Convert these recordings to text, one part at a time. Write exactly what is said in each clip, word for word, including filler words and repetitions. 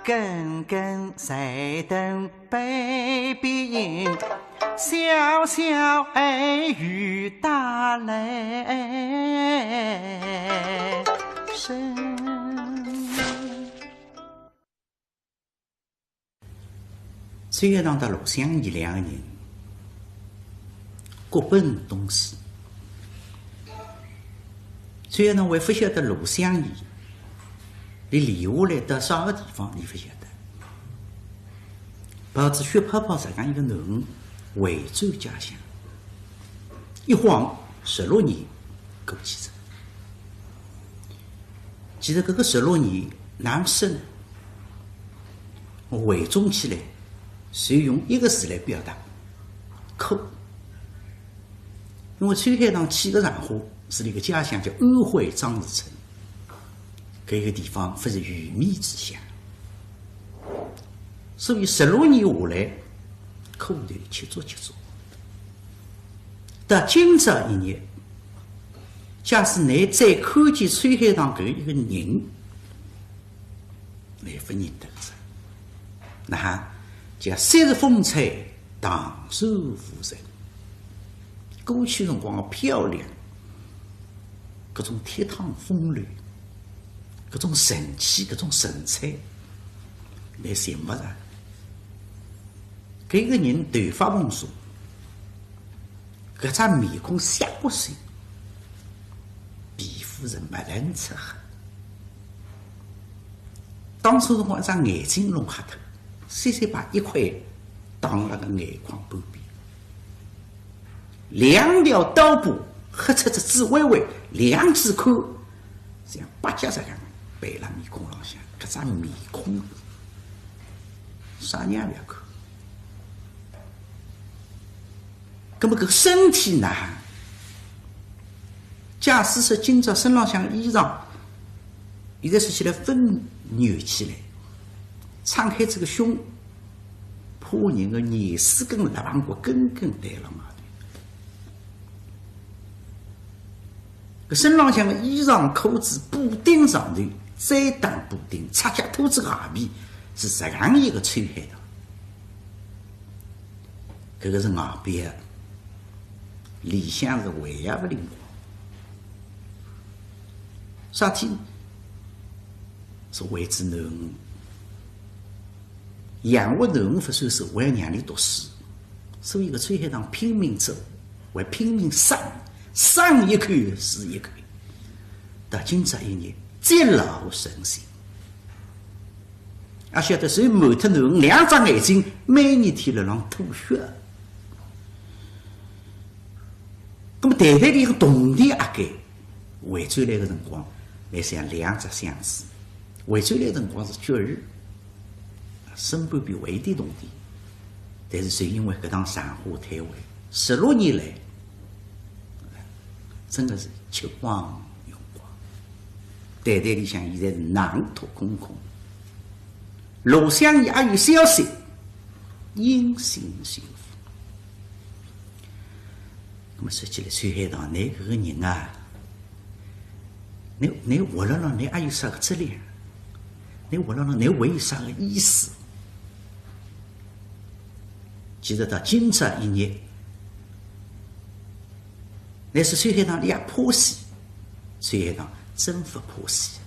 根根在等北边，小小爱与大来生。秋海棠搭罗湘绮两个人各奔东西。秋海棠还勿晓得罗湘绮 伊留下来到啥个地方，伊勿晓得。抱仔血泡泡实梗一个囡儿回转家乡，一晃十六年过去哉。其实搿个十六年哪能说呢？我回想起来，就用一个字来表达，苦。 因为秋海棠去个场化是伊个家乡，叫安徽张士诚，搿个地方勿是鱼米之乡，所以十六年下来，苦头吃足吃足。到今朝一日，假使倷再看见秋海棠搿一个人， 倷勿认得哉。那叫昔日风采，唐山无人。过去辰光个漂亮，搿种倜傥风流，搿种神气，搿种神采，倷寻勿着。搿个人头发蓬松， 搿张面孔削过水，皮肤是墨腾赤黑。当初辰光一只眼睛弄瞎脱，细细把一块打辣个眼眶半边，两条刀疤黑漆漆紫灰灰，两只看，像八角实梗，背辣面孔浪向，搿张面孔，啥人也勿要看。 葛末搿个身体呢？假使说今朝身浪向个衣裳，现在说起来分扭起来，撑开搿个胸，怕人个廿四根肋棚骨根根弹辣外头。搿身浪向个衣裳、裤子、补丁上头，再打补丁，赤脚拖仔鞋皮，是实梗一个秋海棠。 搿个是外表，里向是还也勿灵光。啥体？是为仔囡儿，养活囡儿勿算数，还要让伊读书，所以搿秋海棠拼命做，还拼命生，生一口是一口。到今朝一日，积劳成疾。 阿晓得，所以瞒脱囡儿两只眼睛，每日天辣浪吐血。葛末袋袋里个铜钿阿该，回转来个辰光，还像两只响子。回转来个辰光是节日，身边边还有点铜钿，但是就因为搿趟场化太坏，十六年来，真个是吃光用光。袋袋里向现在是囊托空空。 罗湘绮阿有消息，音信全无。葛末说起来，秋海棠，倷搿个人啊，倷，倷活辣浪，倷阿有啥个质量？倷活辣浪，倷还有啥个意思？其实到今朝一日， 倷说秋海棠伊也怕死，秋海棠真勿怕死。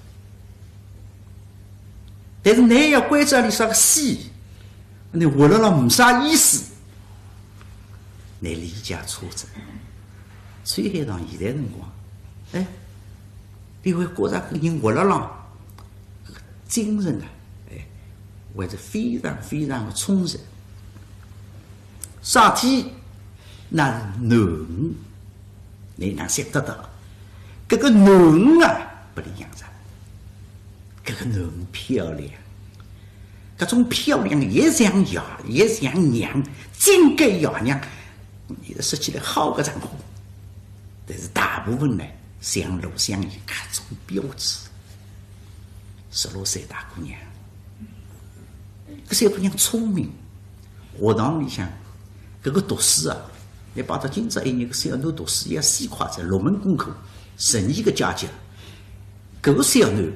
但是倷要关照伊啥个死，倷活辣浪没啥意思，倷理解错哉。秋海棠现在辰光，哎，伊会觉着搿人活辣浪，精神啊，哎，还是非常非常个充实。 啥体？那囡儿，倷哪想得到？搿个囡儿啊，拨俚养着，搿个囡儿漂亮，搿种漂亮也像爷，也像娘，真个爷娘。现在说起来好个场化，但是大部分呢，像罗湘绮搿种标致，十六岁大姑娘。 搿小姑娘聪明，学堂里向搿个读书啊，倷摆到今朝一日，搿小囡读书要死快哉，六门功课，十二个家教，搿个小囡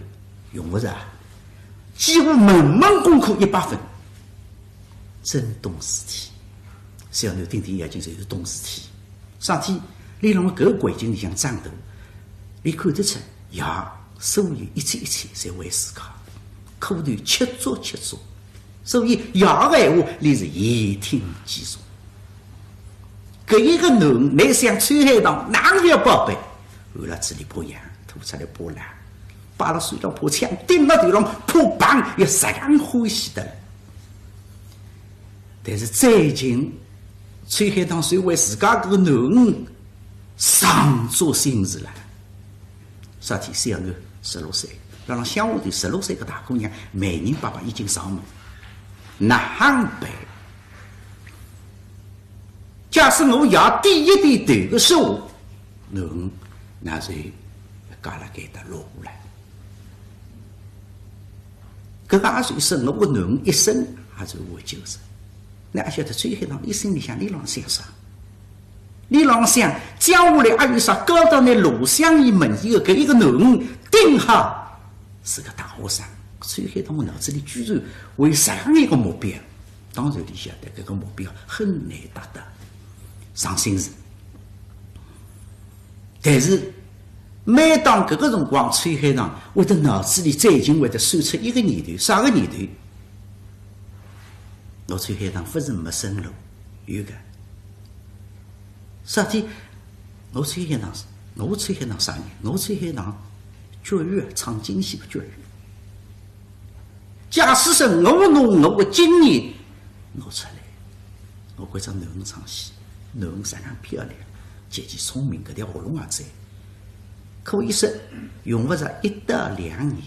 用勿着啊。几乎门门功课一百分，真懂事体。小囡顶顶要紧就是懂事体。啥体？俚辣搿个环境里向长大，俚看得出爷所有一切一切侪为自家，苦头吃足吃足，所以爷个闲话俚是言听计从。搿一个囡，倷想秋海棠哪能勿要宝贝？含辣嘴里怕痒，吐出来怕辣，摆辣手里怕抢，顶辣头浪怕碰，要实梗欢喜得来。但是最近，秋海棠算为自家搿个囡上足心思了。啥体？小囡十六岁，辣辣乡下头十六岁个大姑娘，媒人伯伯已经上门，哪哼办？ 假使我爷点一点头个说话，囡儿哪是嫁辣该搭落户了？搿个也算是我个囡儿一生也是无救哉。倷阿晓得秋海棠俚心里向俚辣想啥？俚辣想，将来阿有啥交到倷罗湘绮门前个搿一个囡儿，顶好是个大学生。秋海棠个脑子里居然为实梗一个目标， 当然，俚晓得搿个目标很难达到，伤心事。但是，每当搿个辰光，秋海棠会得脑子里最近会得闪出一个念头，啥个念头？我秋海棠勿是没生路，有个。啥体？我秋海棠，我秋海棠啥人？我秋海棠，绝育，唱京戏个绝育。 假使是我拿我个经验拿出来，我搿只囡儿唱戏，囡儿实梗漂亮，极其聪明，搿条喉咙也在。可以说，用勿着一到两年，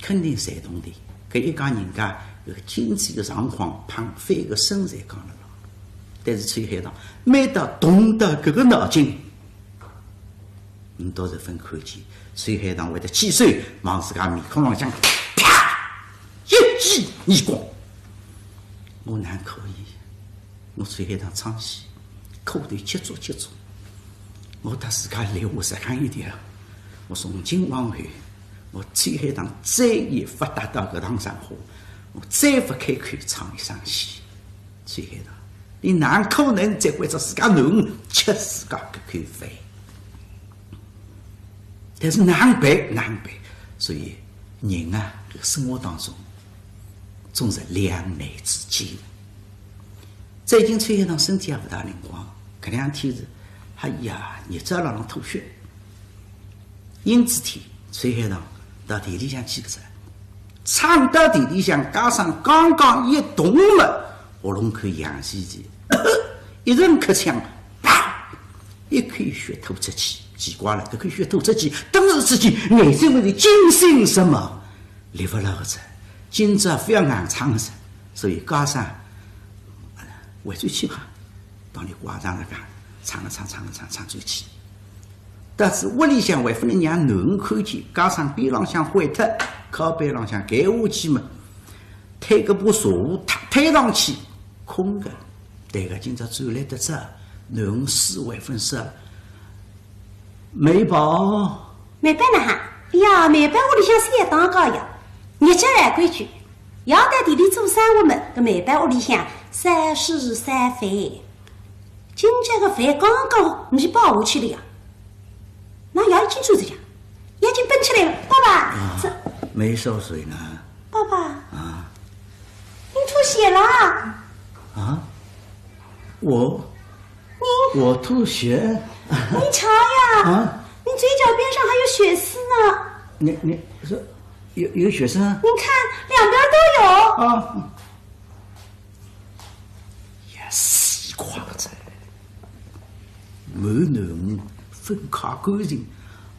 肯定侪懂的。搿一家人家搿个经济个状况，旁边个身材讲了了。但是秋海棠，每到动到搿个脑筋， 倷倒是勿看见，秋海棠会得起手，往自家面孔浪向啪一记耳光。我哪可以？我秋海棠唱戏，苦头吃足吃足。我搭自家留下实梗一条，我从今往后，我秋海棠再也勿踏到搿趟场化，我再勿开口唱一声戏。 秋海棠，倷哪可能再为着自家囡儿吃自家搿口饭？但是哪能办？哪能办？所以人啊，搿个生活当中，总是两难之间。最近秋海棠身体也勿大灵光，搿两天是，哎呀，日脚辣浪吐血。 阴天，秋海棠到田里向去个哉，闯到田里向，街上刚刚一动么，喉咙口痒兮兮，一阵咳腔，啪，一口血吐出去。奇怪了，搿口血吐出去，顿时之间，眼睛门前金星什么，立勿牢个哉，今朝覅硬闯个哉，所以街上，回转去吧，当俚怪账了讲，闯了闯，闯了闯，闯转去。 但是屋里向还勿能让囡儿看见，街上边浪向毁脱，靠背浪向盖下去么，推个把茶壶推上去，空个。对个，今朝转来得早，囡儿水还勿烧。梅宝。梅宝哪哈？哎呀，梅宝屋里向水也打好呀，日脚还关去，要到田里做生活么，搿梅宝屋里向烧水烧饭。 今朝个饭刚刚米饱下去了呀，㑚爷已经转哉呀，爷已经奔出来了。爸爸，啊，这梅宝哪哈？爸爸，啊，您吐血了。啊？我？您？我吐血？您瞧呀，啊？您嘴角边上还有血丝呢。你，你，是，有，有血丝啊？您看，两边都有。啊。 也死快哉，满囡儿朆揩干净。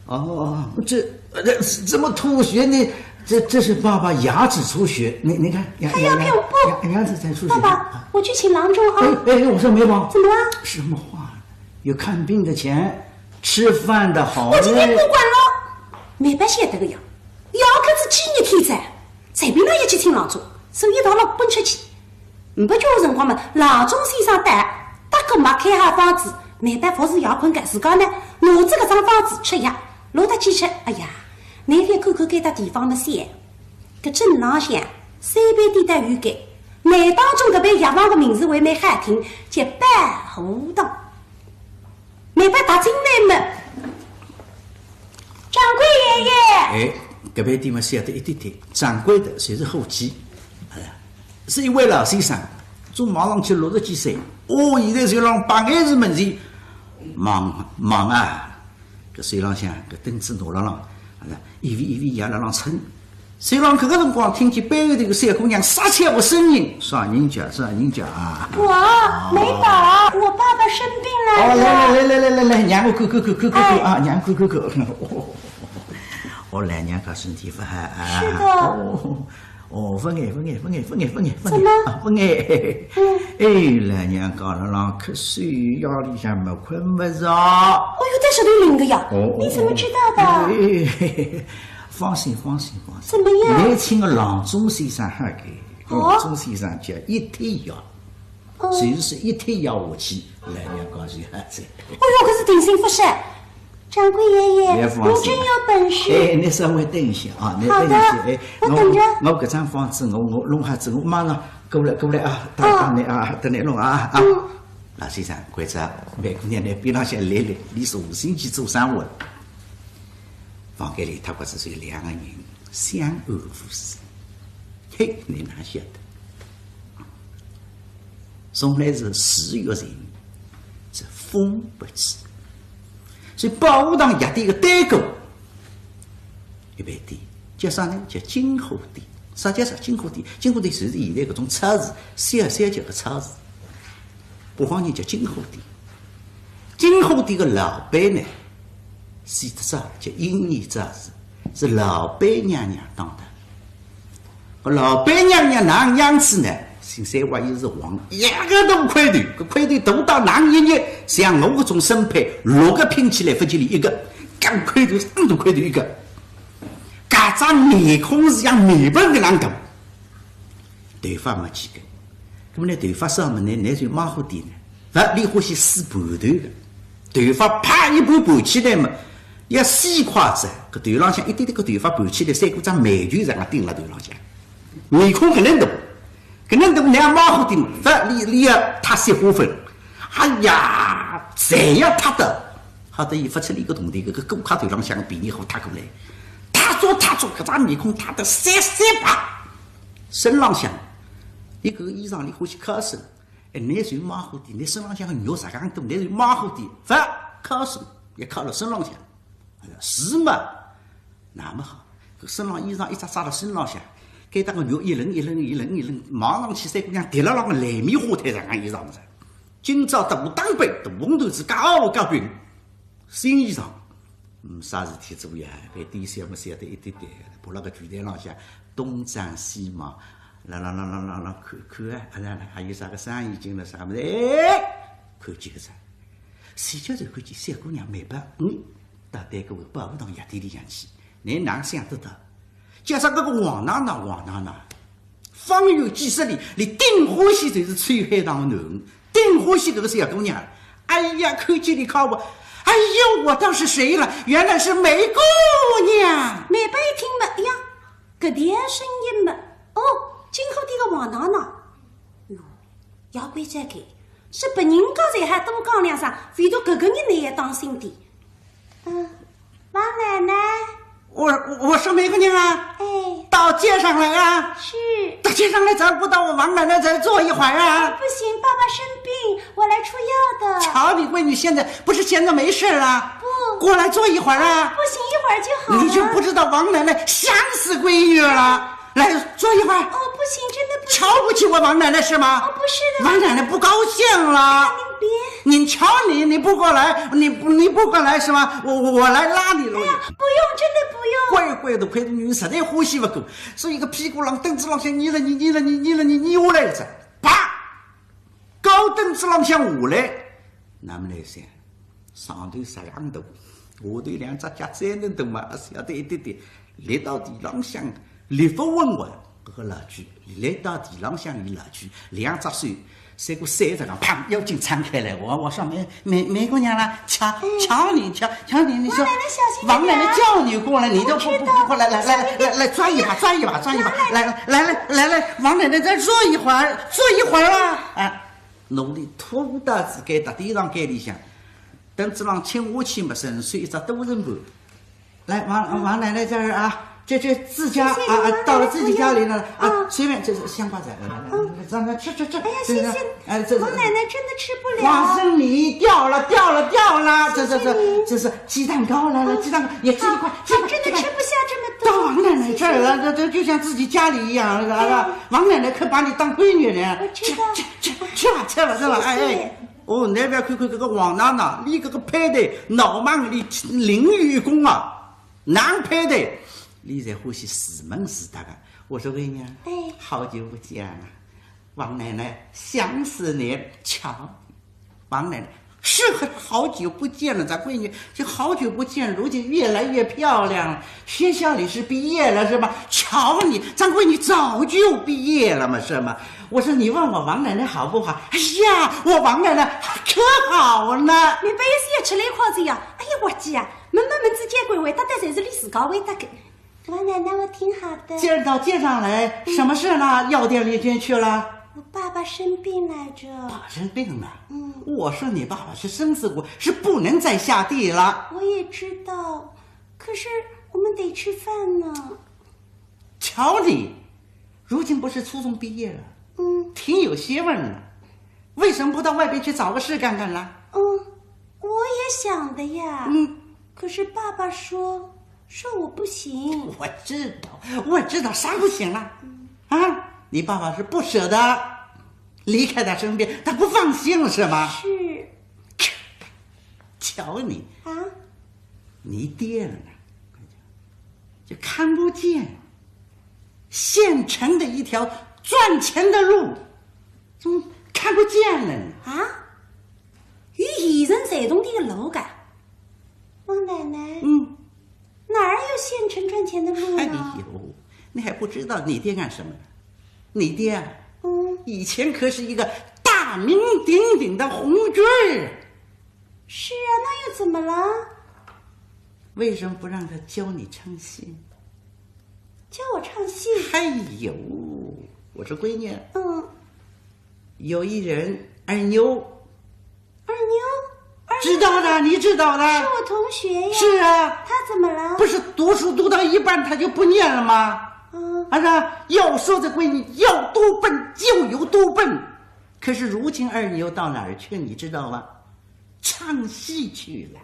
哦，这，呃，这怎么吐血呢？这，这是爸爸牙齿出血。你，你看，牙，还要给我补。牙，牙，牙齿在出血。爸爸，我去请郎中啊。哎，哎，我说梅宝，怎么了？什么话？有看病的钱，吃饭的好。我今天不管了。梅宝晓得个呀，爷可是几日天哉，随便哪哼去请郎中，所以一道奔出去。 没几化辰光嘛，郎中先生到，搭个脉开好方子，梅宝服侍爷困觉，自家呢，拿仔搿张方子吃药，落得去吃。哎呀，梅宝看看该搭地方么小，搿镇浪向三爿店倒有个，但当中搿爿药房个名字还蛮好听，叫百和堂。慢慢踏进来嘛。掌柜爷爷。哎，搿爿店嘛，小得一点点，掌柜的侪是伙计。哎呀，是一位老先生，总望上去六十几岁，哦，现在就辣摆眼子门前，忙，忙啊。 搿手浪向搿灯子拿辣浪，啊，一位一位也辣浪称。手浪搿个辰光，听见背后头个小姑娘撒娇个声音：“啥人家，啥人家啊？”“我没宝，我爸爸生病了。”“哦，来来来来来来来，让我看看看看看看啊，让我看看看。”“哦，老娘家身体勿好啊。”“是的。”“哦，哦，勿碍勿碍勿碍勿碍勿碍勿碍。”“怎么？”“啊，勿碍。”“嗯。”“哎，老娘家辣浪咳嗽，夜里向没困勿着。”“哦哟，在这里领个呀？”“哦，哦，你怎么知道的？”“哎，放心放心放心。”“怎么样？”“我请个郎中先生好个，哦。”“郎中先生叫一帖药。”“哦。”“就是一帖药下去，老娘家就好哉。”“哦哟，搿是定心勿善。” “掌柜爷爷，您真有本事。”“哎，你稍微等一歇啊，你等一歇。”“好的，哎，我等着。”“我搿张方子，我，我弄好仔，我马上过来，过来啊，搭，搭你啊，搭你弄啊，啊。”“嗯。”“老先生，关照，梅姑娘辣边浪向立立，你重新去做生活。”房间里头只有两个人，相安无事。嘿，你哪晓得？ 从来是树欲静，则风不止。所以百和堂药店个对过，一爿店，叫啥呢？叫金和店。啥叫啥金和店？金和店就是现在搿种超市，小小叫个超市。北方人叫金和店。金和店个老板呢，死得早，叫英年早逝，是老板娘娘当的。 搿老板娘娘哪亨样子呢？姓三，外号是王，一个大块头，搿块头大到哪亨一日，像我搿种身配，六个拼起来勿及伊一个，搿块头，搿大块头一个，搿张面孔是像面盆搿能大，头发没几根。葛末呢，头发少么呢，乃算蛮好点呢。 勿，伊欢喜梳盘头个，头发啪一盘盘起来嘛，要死快哉，搿头浪向一点点个头发盘起来，像搿只煤球实梗顶辣头浪向，面孔搿能大，搿能大，乃蛮好点嘛，勿，伊，伊要脱雪花粉，哎呀，侪要脱得，吓得伊勿出伊个铜钿，搿个顾客头浪向个便宜货脱过来，脱足脱足，搿张面孔脱得雪雪白，身浪向，伊搿个衣裳伊欢喜靠身。 哎，乃算蛮好点，乃身浪向个肉实梗多，乃算蛮好点，勿，靠身也靠辣身浪向。哎呀，是嘛，那么好，搿身浪衣裳一只扎辣身浪向，该搭个肉一层一层一层一层，望上去三姑娘叠辣浪个烂棉花胎实梗衣裳么子。今朝大打扮，大红头子，搿哦搿柄新衣裳。 嗯，啥事体做呀？搿店小么小得一点点，跑辣个柜台浪向东张西望，啦啦啦啦啦啦看看啊，啊啦啦，还有啥个生意进了啥么子？哎，看见个啥？死角头看见小姑娘梅宝，嗯，到对过百和堂药店里向去，倷哪想得到？叫啥搿个王奶奶，王奶奶，方圆几十里，伊顶欢喜就是秋海棠个囡儿。 顶欢喜搿个小姑娘。哎呀，看见伊靠我，哎呦，我道是谁了？原来是梅姑娘。梅宝一听嘛，哎呀，搿点声音嘛，哦，金和店个王奶奶。哟，也怪哉个，是别人家侪还多讲两声，唯独搿个人倷要当心点。嗯， 王奶奶。我，我说梅姑娘啊，哎。到街上来啊。是。到街上来，咱不到我王奶奶这儿坐一会儿啊？不行，爸爸生病，我来出药的。瞧你闺女现在，不是闲着没事儿啊？不。过来坐一会儿啊？不行，一会儿就好了。你就不知道王奶奶想死闺女了。来，坐一会儿。哦，不行，真的不行。瞧不起我王奶奶是吗？哦，不是的。王奶奶不高兴了。您别。 你瞧你，你不过来，你，你不过来是吧？我，我，我来拉你了。哎呀，不用，真的不用。乖乖的，亏得你实在欢喜不过，所以个屁股浪凳子浪向，捏了捏，捏了捏，捏了捏，捏下来一只，啪，高凳子浪向下来，那么来想，上头实梗大，下头两只脚再能大嘛，晓得一点点，立到地浪向，立不稳稳，搿个老鬼，立到地浪向立老鬼，两只手结果手这样，砰，要紧撑开来。我，我说：“梅，梅，梅姑娘啦，瞧，哎，瞧你，瞧，瞧你，你说，王奶奶小心点啊。”王奶奶叫你过来，你都不，不，不过来，来，来，来，来，来，抓一把，抓一把，来，来，来，来，来，王奶奶再坐一会儿，坐一会儿啊。哎，弄得拖到自己的地上间里向，凳子浪轻下去嘛，伸出一只多人盘。 来，王，王奶奶这儿啊，这，这自家啊，谢谢你，啊，到了自己家里了啊，王奶奶不用。嗯。随便，这是香瓜子，来，来，来，来，咱们吃，吃，吃，哎呀，这是，谢谢。哎，这是王奶奶真的吃不了。花生米掉了，掉了，掉了，这，这，这，谢谢你。这是鸡蛋糕，来，来，嗯。鸡蛋糕也吃一块，好，吃一块，我真的吃不下这么多。吃一块。到王奶奶这儿了，谢谢。这，这就像自己家里一样，是吧？对。王奶奶可把你当闺女人。我知道。吃，吃，吃，吃吧，吃吧，吃吧，哎，哎。谢谢。 哦，侬覅看看搿个王奶奶，连搿个胚胎脑门里另有一孔啊，男胚胎，伊侪欢喜自问自答个。我说闺女啊，哎。好久不见了，王奶奶想死你，瞧，王奶奶是很好久不见了，咱闺女就好久不见，如今越来越漂亮了。 学校里是毕业了是吧？瞧你，张桂你早就毕业了嘛，是吗？我说你问我王奶奶好不好？哎呀，我王奶奶可好呢。侬覅是要吃来夸子呀？哎呀，我讲啊，问问问自家归回答，但侪是伊自家回答个。王奶奶，我挺好的。今儿到街上来，什么事呢？药店里边去了？我爸爸生病来着。爸爸生病了？嗯。我说你爸爸是生死谷，是不能再下地了。我也知道，可是我们得吃饭呢。 瞧你，如今不是初中毕业了，嗯。挺有学问的，为什么不到外边去找个事干干呢？嗯，我也想的呀。嗯。可是爸爸说，说我不行。我知道，我知道啥不行了？嗯。啊，你爸爸是不舍得离开他身边，他不放心了是吗？是。 瞧你，啊？你爹呢，就看不见县城的一条赚钱的路，怎么看不见了呢？啊？有现成赚铜钿的路噶？王奶奶，嗯。哪儿有县城赚钱的路呢？哎呦，你还不知道你爹干什么的？你爹啊，嗯。以前可是一个大名鼎鼎的红角儿。 是啊，那又怎么了？为什么不让他教你唱戏？教我唱戏？哎呦，我说闺女，嗯。有一人二牛。二牛？二牛？知道的，你知道的。是我同学呀。是啊。他怎么了？不是读书读到一半他就不念了吗？嗯。啊，是啊，要说这闺女要多笨就有多笨，可是如今二牛到哪儿去，你知道吗？ 唱戏去了。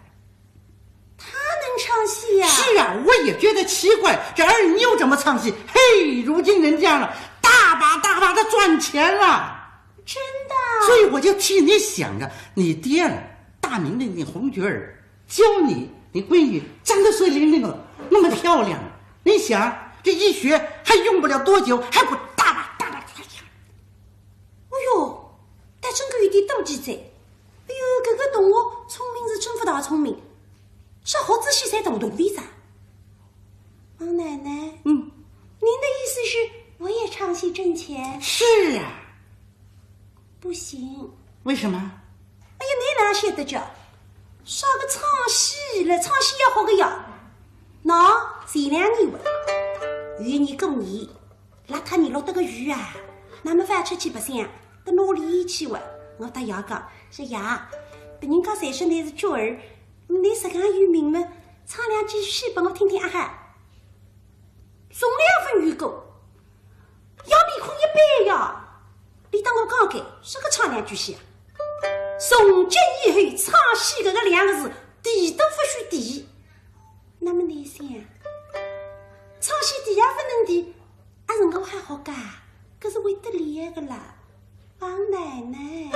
他能唱戏呀？是啊，我也觉得奇怪，这二牛怎么唱戏？嘿，如今人家了，大把大把的赚钱了。真的？所以我就替你想着，你爹大名鼎鼎红角儿，教你，你闺女长得水灵灵了，那么漂亮，你想，这一学还用不了多久，还不大把大把赚钱。哎呦，倒真个有点多记哉。 哎呦，搿个同学聪明是真勿大聪明，啥好仔细侪懂懂的啥？王奶奶，嗯。您的意思是我也唱戏挣钱？是啊。不行。为什么？哎呀，侬哪晓得叫？啥个唱戏了？唱戏要学个呀。喏，前两年哇，有一年过年， 落脱年落得个雨啊，那么勿出去白相，到哪里去哇？我搭爷讲，说爷，别人家侪说侬是角儿，侬实梗有名么，唱两句戏拨我听听啊哈。从来勿有过，爷面孔一板呀，伊搭我讲个，啥个唱两句戏啊？从今以后，唱戏搿个两个字，提都勿许提。那么侬想，唱戏提也勿能提， 阿是我还好噶，搿是会得厉害个啦，王奶奶。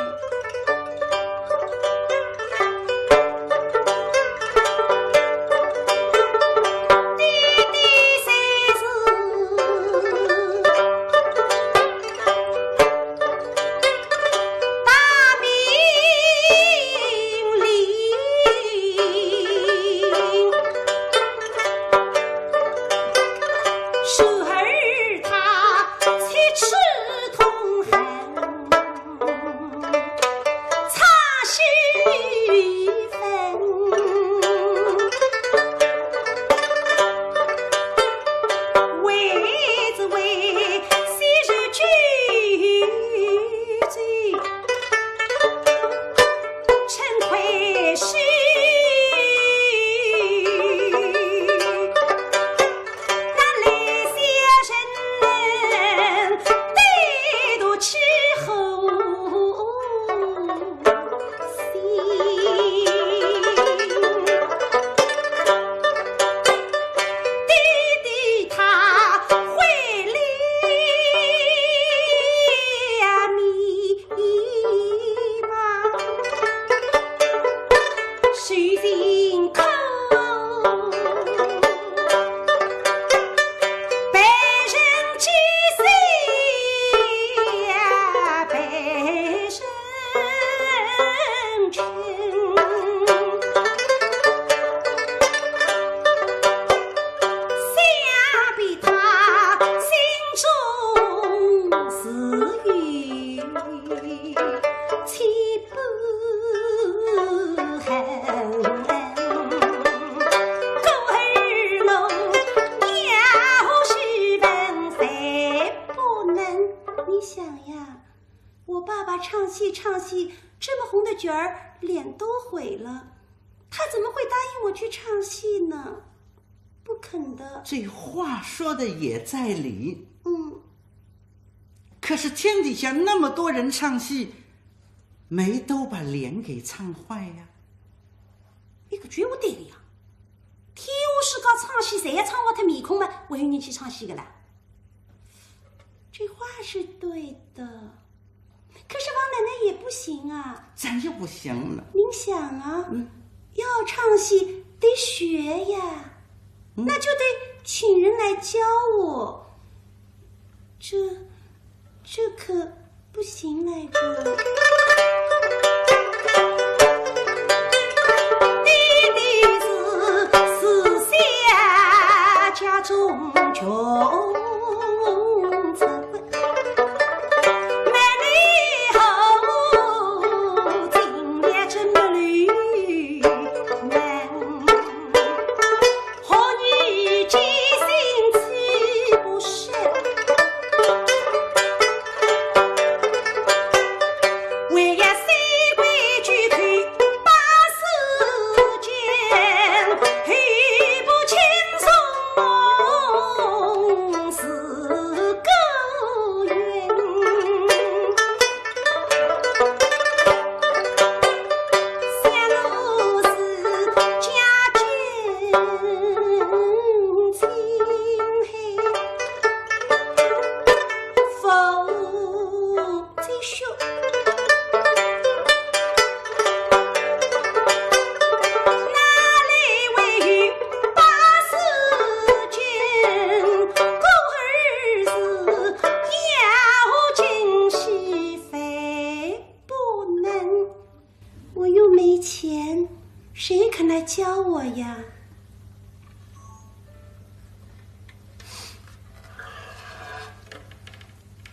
爸爸唱戏唱戏，这么红的角儿，脸都毁了，他怎么会答应我去唱戏呢？不肯的。这话说的也在理。嗯。可是天底下那么多人唱戏，没都把脸给唱坏呀？搿个句闲话对个呀。天下世界唱戏，侪要唱坏脱面孔嘛，还有人去唱戏个啦？这话是对的。 可是王奶奶也不行啊。怎样不行呢？您想啊，嗯。要唱戏得学呀，嗯。那就得请人来教我。这，这可不行来着。爹爹是四小家中穷子。 我又没钱，谁肯来教我呀？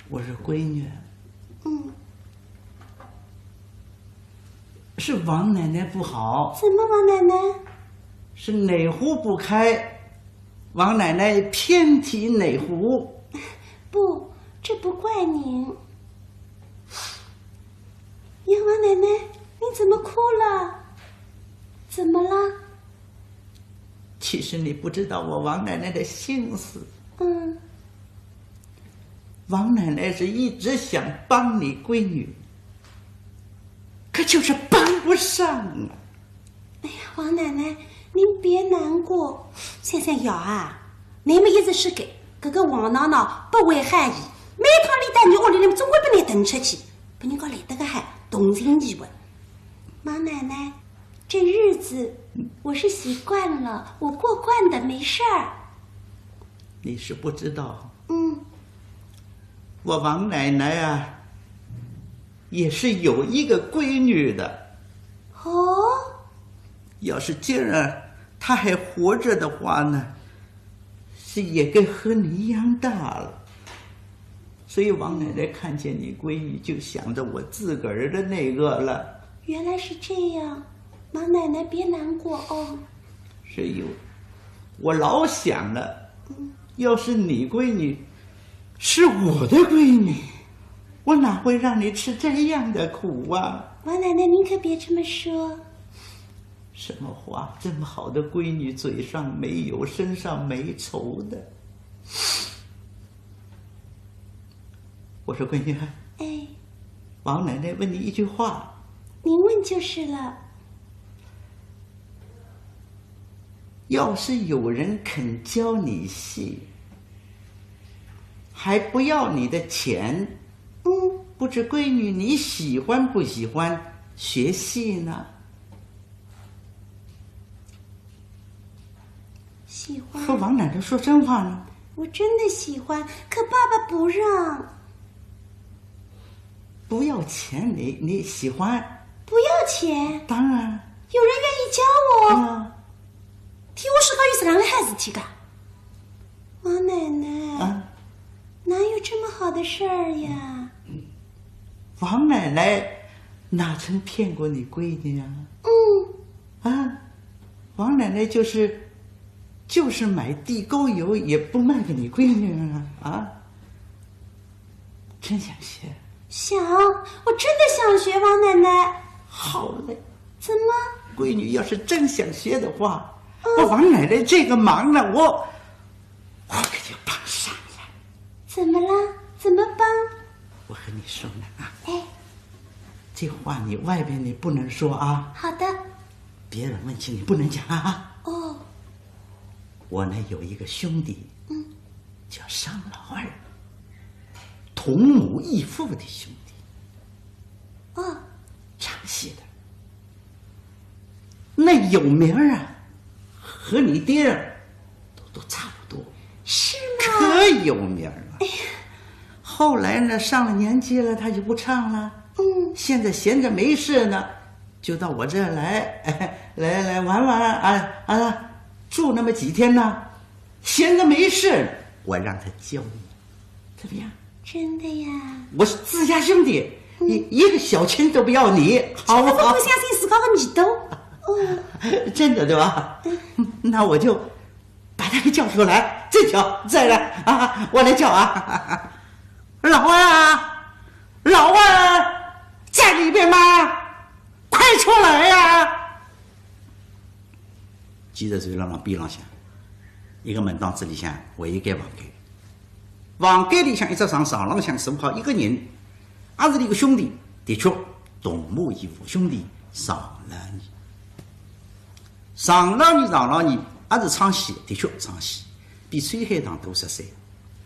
我说闺女，嗯。是王奶奶不好。怎么王奶奶？是哪壶不开，王奶奶偏提哪壶。不，这不怪您。呀，王奶奶，你怎么哭了？怎么了？ 其实你不知道我王奶奶的心思。嗯。王奶奶是一直想帮你闺女，可就是帮不上啊。哎呀，王奶奶，您别难过。想想爷啊，你们一直是给搿个王奶奶不会害伊，每趟伊到你屋里，总归拨你蹬出去，拨人家来得个还同情伊个。王奶奶， 这日子我是习惯了，我过惯的，没事儿。你是不知道，嗯。我王奶奶啊，也是有一个闺女的。哦？要是今儿她还活着的话呢， 是也该和你一样大了。所以王奶奶看见你闺女，就想着我自个儿的那个了。原来是这样，王奶奶别难过哦。是有，我老想了，嗯。要是你闺女是我的闺女，我哪会让你吃这样的苦啊？王奶奶，您可别这么说。 什么话？这么好的闺女，嘴上没有，身上没绸的。我说闺女，哎。王奶奶问你一句话。您问就是了。要是有人肯教你戏，还不要你的钱，嗯。不知闺女你喜欢不喜欢学戏呢？ 喜欢。和王奶奶说真话呢？我真的喜欢，可爸爸不让。不要钱，你，你喜欢？不要钱？当然。有人愿意教我？嗯。天下世界有啥个好事体个？王奶奶，啊？哪有这么好的事儿呀？王奶奶哪曾骗过你闺女啊？嗯。 啊，王奶奶就是，就是买地沟油也不卖给你闺女啊，啊？真想学。想，我真的想学，王奶奶。好嘞。怎么？闺女要是真想学的话，嗯。我王奶奶这个忙呢，我，我可就帮上了。怎么了？怎么帮？我和你说呢啊，哎。这话你外边你不能说啊。好的。别人问起你不能讲啊。哦。我呢有一个兄弟，嗯。叫商老二，同母异父的兄弟。哦。唱戏的。那有名儿啊，和你爹儿都，都差不多。是吗？可有名儿了。哎呀。后来呢，上了年纪了，他就不唱了。嗯。现在闲着没事呢，就到我这儿来，来，来玩玩啊，啊，住那么几天呢，闲着没事，我让他教你，怎么样？真的呀？我是自家兄弟，嗯。一，一个小钱都不要你，好不好？我不相信自家的耳朵。哦。真的，对吧？嗯。那我就把他给叫出来，这叫，再来啊，我来叫啊。老二啊，老二，在里边吗？快出来呀！其实就辣辣边浪向，一个门档子里向还有一间房间。房间里向一只床，床浪向坐好一个人，也是俚个兄弟，的确同母异父兄弟商老二。商老二，商老二也是唱戏，的确唱戏，比秋海棠大十岁，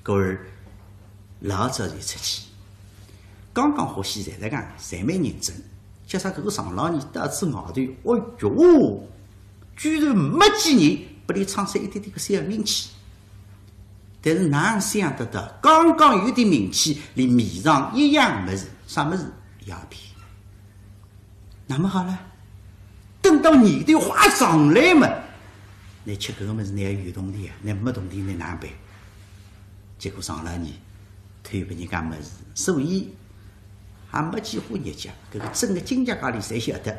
故而老早就出去。刚刚学戏，侪辣讲，侪蛮认真。叫啥搿个商老二到仔外头，哦哟，居然没几年，拨俚唱出一点点个小名气。但是哪想得到，刚刚有点名气，连面上一样物事，啥物事？鸦片。那么好了，等到年头花上来嘛，倷吃搿个物事，倷要有铜钿啊，倷没铜钿倷哪办？结果商老二偷拨人家物事，所以 还没几化日脚，搿个整个金家街里侪晓得，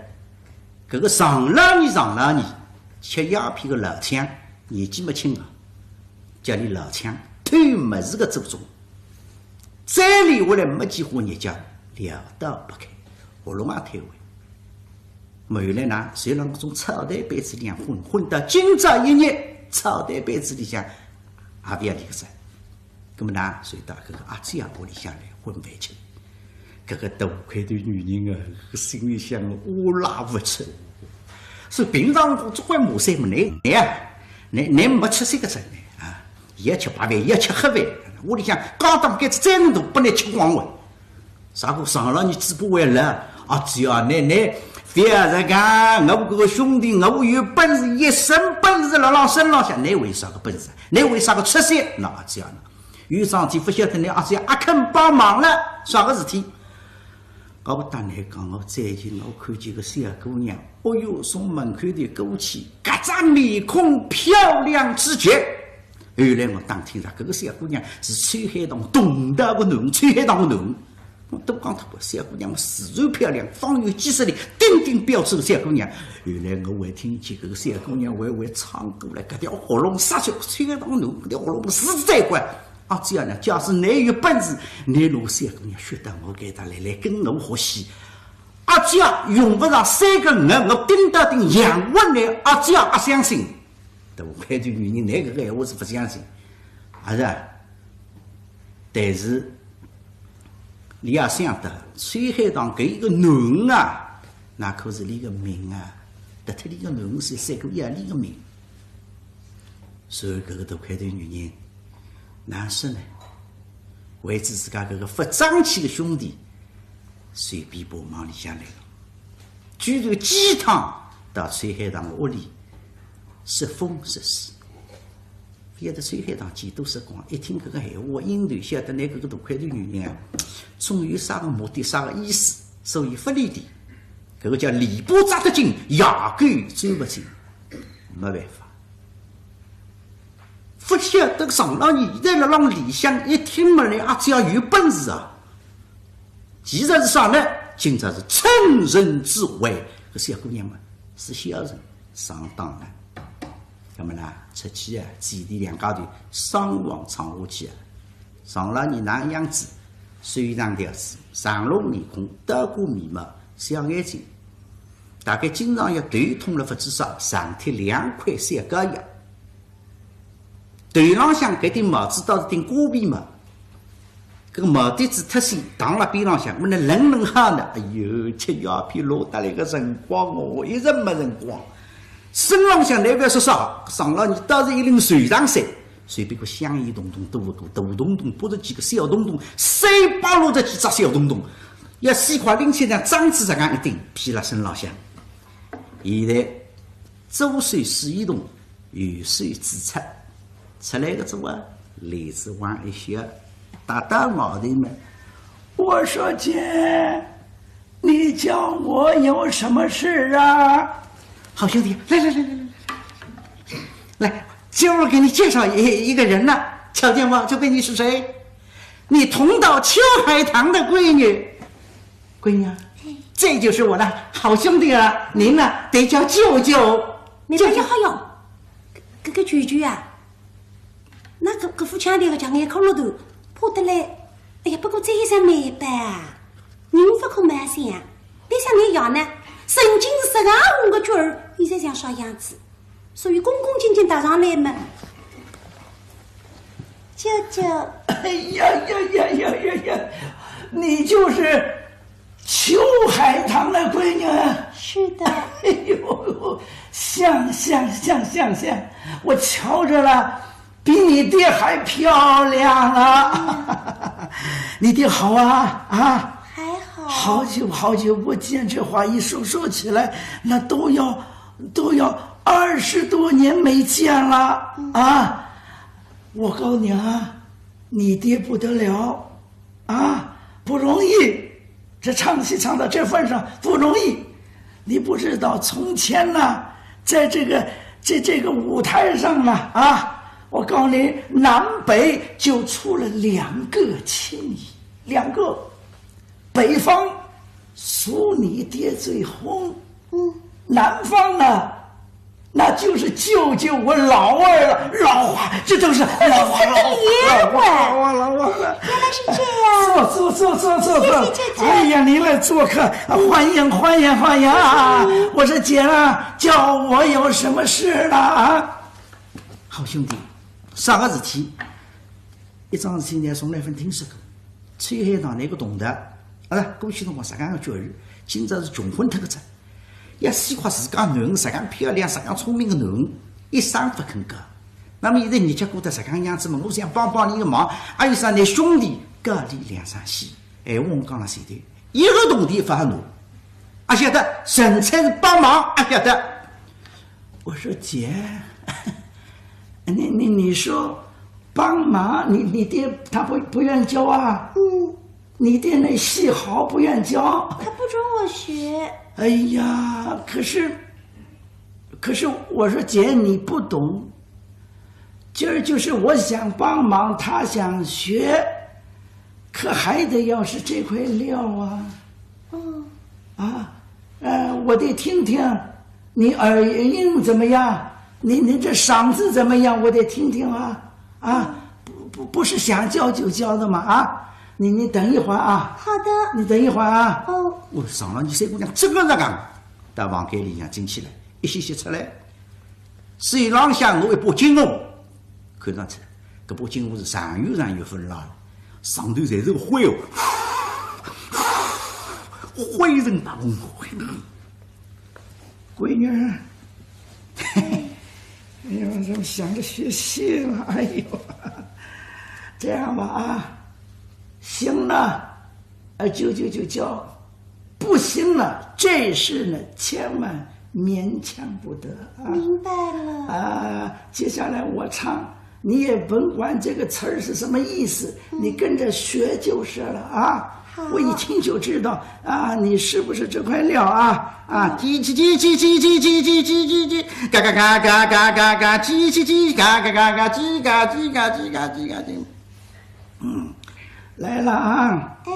搿个商老二，商老二，吃鸦片个老枪，年纪没轻啊，叫俚老枪，偷物事个祖宗。再留下来没几化日脚，聊道不开，喉咙也退位。后来呢，就辣搿种草台班子里向混，混到今朝一日，草台班子里向也覅俚个事。 葛末呢，就到搿个阿姐阿婆里向来混饭吃。搿个大块头女人啊，心里向乌拉勿出。所以平常辰光总归骂三骂四，倷啊，倷，倷没出息个人呢啊，也吃白饭，也吃黑饭，屋里向家当该子再能大，拨倷吃光完。 啥个商老二嘴巴还辣，阿姐啊，倷，倷覅实梗，我搿个兄弟，我有本事，一身本事辣辣身浪向，倷为啥个本事？倷为啥个出息？倷阿姐啊，有桩事体勿晓得倷阿姐阿肯帮忙了，啥个事体？我搭倷讲，我最近我看见个小姑娘，哦哟，从门口头过去，搿张面孔漂亮之极。后来我打听着，搿个小姑娘是秋海棠同道个囡，秋海棠个囡。 我都讲脱个，小姑娘自然漂亮，方圆几十里顶顶标致个小姑娘。后来我还听见搿个小姑娘还会唱歌来，搿条喉咙杀出，秋海棠侬搿条喉咙是最怪。阿姐啊，假使倷有本事，倷拿小姑娘选到我搿搭来，来跟我学戏。阿姐啊，用勿着三个月，我顶到顶养活倷。阿姐啊，阿相信。大块头女人，倷搿个闲话是勿相信，阿是啊？ 但是，倷也想得，秋海棠搿一个囡啊，那可是俚个命啊，得脱俚个囡是三个月俚个命。所以搿个大块头女人，哪说呢？为仔自家搿个勿争气个兄弟，随便爬往里向来了，居然几趟到秋海棠个屋里，说风说水。 勿晓得秋海棠见多识广，一听搿个闲话，应头晓得倷搿个大块头女人啊，总有啥个目的，啥个意思，所以勿理俚。搿个叫篱笆扎得紧，野狗钻勿进，没办法。勿晓得商老二现在辣浪里向一听嘛，倷阿姐啊有本事啊。其实是啥呢？今朝是趁人之危，搿小姑娘嘛，是小人，上当了。 葛末呢，出去啊，姐弟两家头双簧唱下去啊，商老二哪样子，修长条子，长隆面孔，倒挂眉毛，小眼睛，大概经常要头痛了勿止啥，上贴两块小膏药。头浪向搿顶帽子倒是顶瓜皮帽，搿个帽顶子脱线，挡辣边浪向，么能冷冷好呢？哎哟，吃鸦片落得来个辰光哦，一直没辰光。身浪向来勿要说啥，上了你倒是一领绸长衫，随便个香烟洞洞多勿多，大洞洞八十几个，小洞洞三百六十几只小洞洞，要死快拎起来装仔实梗一顶披辣身浪向。现在左手水烟筒，右手纸尺，出来个辰光，帘子往一掀，踏到外头嘛。我说姐，你叫我有什么事啊？好兄弟，来来来来来来，来，今儿给你介绍一一个人呢，瞧见吗？这位你是谁？你同道秋海棠的闺女。闺女啊，这就是我的好兄弟啊，您呢得叫舅舅。舅舅。哎呀，好哟，搿个舅舅啊，那搿搿副腔调个像眼骷髅头，怕得来。哎呀，不过这一身美白啊，人勿可貌相，别像你爷呢，神经是十二红个角儿，现在像啥样子？所以恭恭敬敬踏上来嘛。舅舅。哎呀呀呀呀呀呀，你就是秋海棠的闺女啊？是的。哎呦，像像像像像，我瞧着了，比你爹还漂亮啊！你爹好啊？啊？还好。好久好久不见，这话一说说起来，那都要都要二十多年没见了啊！我告诉你啊，你爹不得了啊，不容易，这唱戏唱到这份上不容易。你不知道从前呢，在这个这这个舞台上呢啊，我告诉你，南北就出了两个青衣，两个。北方苏你爹最红，嗯，南方呢，那就是舅舅我老二了，老花，这都是老花，老花，老花，老花，老花了。原来是这样。坐坐坐坐坐坐。谢谢舅舅。哎呀，您来做客，欢迎欢迎欢迎啊！我说姐啊，叫我有什么事了啊？好兄弟，啥个事体？一桩事体呢，从来勿听说过。秋海棠那个同道，啊，过去辰光啥个样个角儿，今朝是穷昏脱个哉。要死快自家囡儿，啥个样漂亮，啥个样聪明个囡儿，一声勿肯讲。那么现在日脚过得啥个样子嘛，我想帮帮伊个忙，阿有啥呢，兄弟，教伊两声戏。闲话我讲了前头，一个铜钿勿好拿，阿晓得，纯粹是帮忙，阿晓得。我说姐，你你你说帮忙，你你爹他不不愿教啊？嗯。你爹那戏好不愿教？他不准我学。哎呀，可是，可是我说姐，你不懂，今儿就是我想帮忙，他想学，可还得要是这块料啊。嗯。啊，呃，我得听听你耳音怎么样，你你这嗓子怎么样，我得听听啊。啊，不不不是想教就教的嘛啊！你你等一会儿啊。好的。你等一会儿啊。哦。我上了你三姑娘这个那个，到房间里向进去了，一歇歇出来，手浪向拿一把金壶，看上去搿把金壶是长远长远勿拉，上头侪是灰哦，灰尘大红灰。闺女，哎呀，怎么想着学戏了？哎呦，这样吧啊，行了，呃，就就就教，不行了，这事呢，千万勉强不得啊。明白了。啊，接下来我唱，你也甭管这个词儿是什么意思，你跟着学就是了啊。好。我一听就知道啊，你是不是这块料啊？啊，叽叽叽叽叽叽叽叽叽叽叽，嘎嘎嘎嘎嘎嘎嘎，叽叽叽，嘎嘎嘎嘎，叽嘎叽嘎叽嘎叽嘎叽。嗯，来了啊。哎。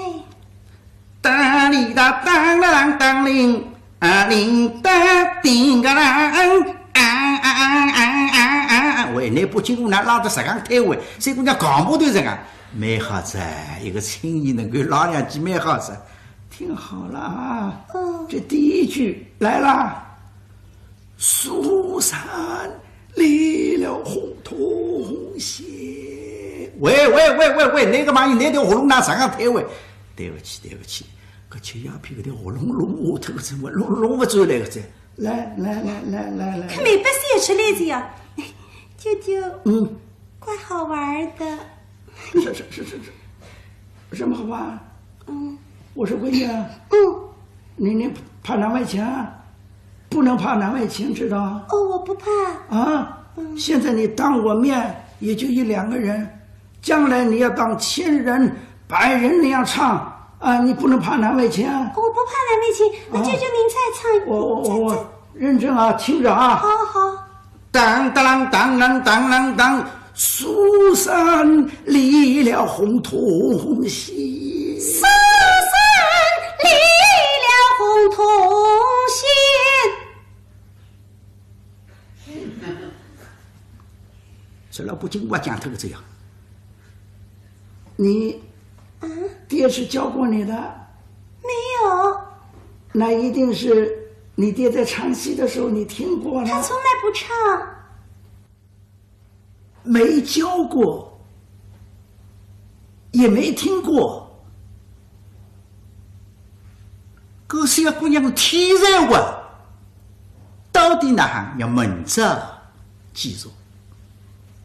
当哩当当啦当当铃，啊铃当叮个啷，啊啊啊啊啊啊。喂，拿把金箍棒拉得实梗推喂，搿姑娘扛勿动实梗。蛮好哉，一个青年能够拉两记蛮好哉。听好了啊，嗯。这第一句来了，苏三离了洪洞县。喂喂喂喂喂，拿个玩意，拿条喉咙拉实梗推喂。对勿起，对勿起，搿吃鸦片搿条喉咙弄坏脱个，弄弄勿转来个哉。来来来来来来，没不是也吃来着呀，舅舅，嗯。 怪好玩儿的。什什什什什什么好玩？嗯。我说闺女啊，嗯。你你怕难为情啊？不能怕难为情，知道吗？哦，我不怕。啊？嗯。现在你当我面也就一两个人，将来你要当千人、百人那样唱啊，你不能怕难为情啊。我不怕难为情，那舅舅您再唱，我我我我再再认真啊，听着啊。好好。 当当啷当啷当啷当，苏三离了洪洞县。苏三离了洪洞县。这老不金瓜讲这个这样，你爹是教过你的？没有。那一定是你爹在唱戏的时候你听过了。他从来不唱。没教过，也没听过。搿是个姑娘个天才哇，到底哪行要明朝继续。